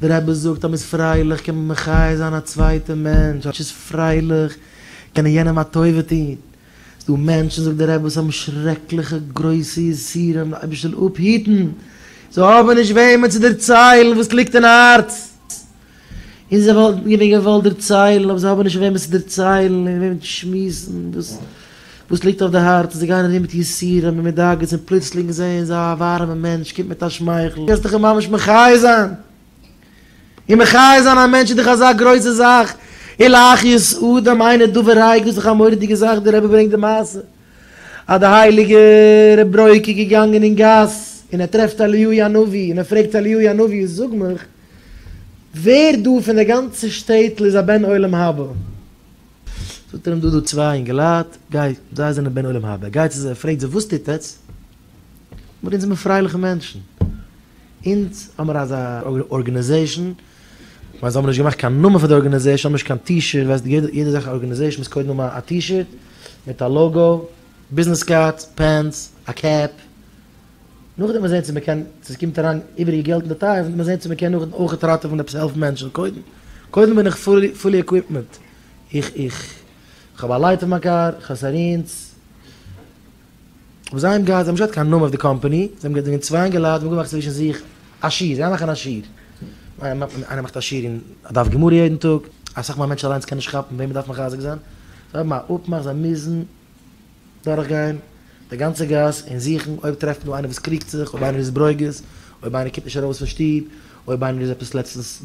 דער רבי זאגט אז מען איז פרייליך קען מען מחיה זיין א צווייטע מענטש, א מענטש איז פרייליך קען ער יענעם א טובה טון, ס'איז דא מענטשן זאגט דער רבי וואס האבן שרעקליכע גרויסע יסורים, דער אייבערשטער זאל אפהיטן, זיי האבן נישט וועמען צו דערציילן וואס ליגט אין הארץ, און זיי וואלטן געווען געוואלט דערציילן אבער זיי האבן נישט וועמען צו דערציילן און וועמען צו שמועסן וואס וואס ליגט אויף די הארץ, און זיי גייען ארום מיט יסורים און מיט דאגות און פלוצלינג זעען זיי א ווארעמע מענטש קומט מיט א שמייכל, קענסט דיך אים ממש מחיה זיין, און מחיה זיין א מענטש איז דאך אזא גרויסע זאך, ולהחיות אדם אינו דבר ריק, דאס איז דאך א מורא'דיגע זאך, דער רבי ברענגט די מעשה אז די הייליגע ר' ברוקא איז געגאנגען אין גאס און ער טרעפט אליהו הנביא און ער פרעגט אליהו הנביא זאג מיך ווער דא פון די גאנצע שטעטל איז א בן עולם הבא? זאגט ער אים דא דא צוויי אינגעלייט, גיי, זיי זענען בן עולם הבא, גיי צו זיי, פרעג זיי וואס טוט עטץ? מיר אונז זעמיר פרייליכע מענטשן, אונז האמיר אזא organization, כ'מיין זיי האבן נישט געמאכט קיין נאמען פאר די organization, האבן נישט קיין T-shirt, ווייסט יעדע זאך organization מוז קודם האבן א T-shirt מיט א logo, business cards, pens, א cap, נאכדעם מיר זעהן צו מ'קען, צו ס'קומט אריין איבעריגע געלט אין די טייך, וועט מען זעהן צו מ'קען נאכדעם אויכעט ראטעווען עפעס העלפן מענטשן, קודם קודם בין איך fully equipment, איך איך כ'האב א light אויף מיין קאר, כ'האב sirens, אבער זיי האבן געהאט, זיי האבן נישט געהאט קיין נאמען אויף די קאמפאני, זיי האבן געהאט געווען צוויי אינגעלייט, זיי האבן געמאכט צווישן זיך א שיעור, זיי מאכן א שיעור, איינער מאכט א שיעור אין א דף גמרא יעדן טאג, אסאך מאל א מענטש אליינס קען נישט כאפן וועם מ'דארף מחזק זיין, זיי האבן א אפמאך זיי מוזן דורכגיין די גאנצע גאס און זוכן אויב טרעפט מען דא איינער וואס קריגט זיך, אויב איינער איז ברוגז, אויב איינער קומט נישט ארויס פון שטוב, אויב איינער איז עפעס לעצטנס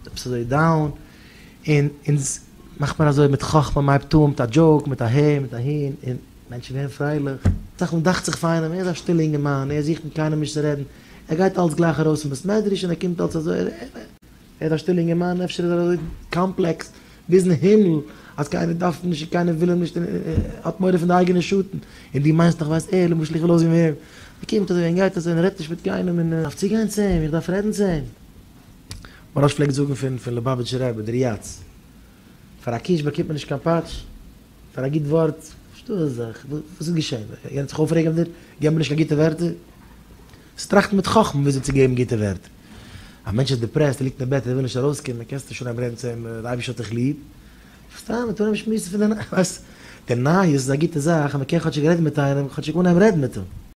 עפעס אזוי down, און אונז מאכט מען אזוי מיט חכמה, מען הייבט אן מיט א joke, מיט אהער מיט אהין, און מענטשן ווערן פרייליך. אסאך מאל דאכט זיך פאר איינעם, ער איז א שטילע אינגערמאן, ער זוכט מיט קיינעם נישט צו רעדן, ער גייט אלץ גלייך ארויס פון בית מדרש און ער קומט אלץ אזוי, ער איז א שטילע אינגערמאן, אפשר איז ער אזוי קאמפלעקס ביזן הימל אז קיינער דארף אים נישט און קיינער וויל אים נישט און ער האט מורא פון די אייגענע שאטן, און דו מיינסט נאך ווייסט ער למשל איך וויל אויסזען ווי אים, ער קומט אזוי און גייט אזוי און רעדט נישט מיט קיינעם און. דארף צוגיין צו אים, איך דארף רעדן צו אים. מוהרא"ש פלעגט זאגן פון פון ליובאוויטשער רבי דער יאץ, פאר א קיש באקומט מען נישט קיין פאטש, פאר א גוט ווארט, נישטא אזא זאך, וואס איז געשען? יענער האט זיך אויפרעגן אויף דיר? געב מיר נישט קיין גוטע ווערטער? זיי טראכטן מיט חכמה וויאזוי צו געבן גוטע ווערטער. א מענטש איז depressed, ער ליגט אין בעט, ער וויל נישט ארויסקומען, קענסט נישט אנהייבן רעדן צו אים, דער אייבערשטער האט דיך ליב. סתם, מען טאר נישט שמועסן פון די נייעס. די נייעס איז א גוטע זאך, אז מען קען כאטשיג רעדן מיט איינעם, כאטשיג אנהייבן רעדן מיט אים.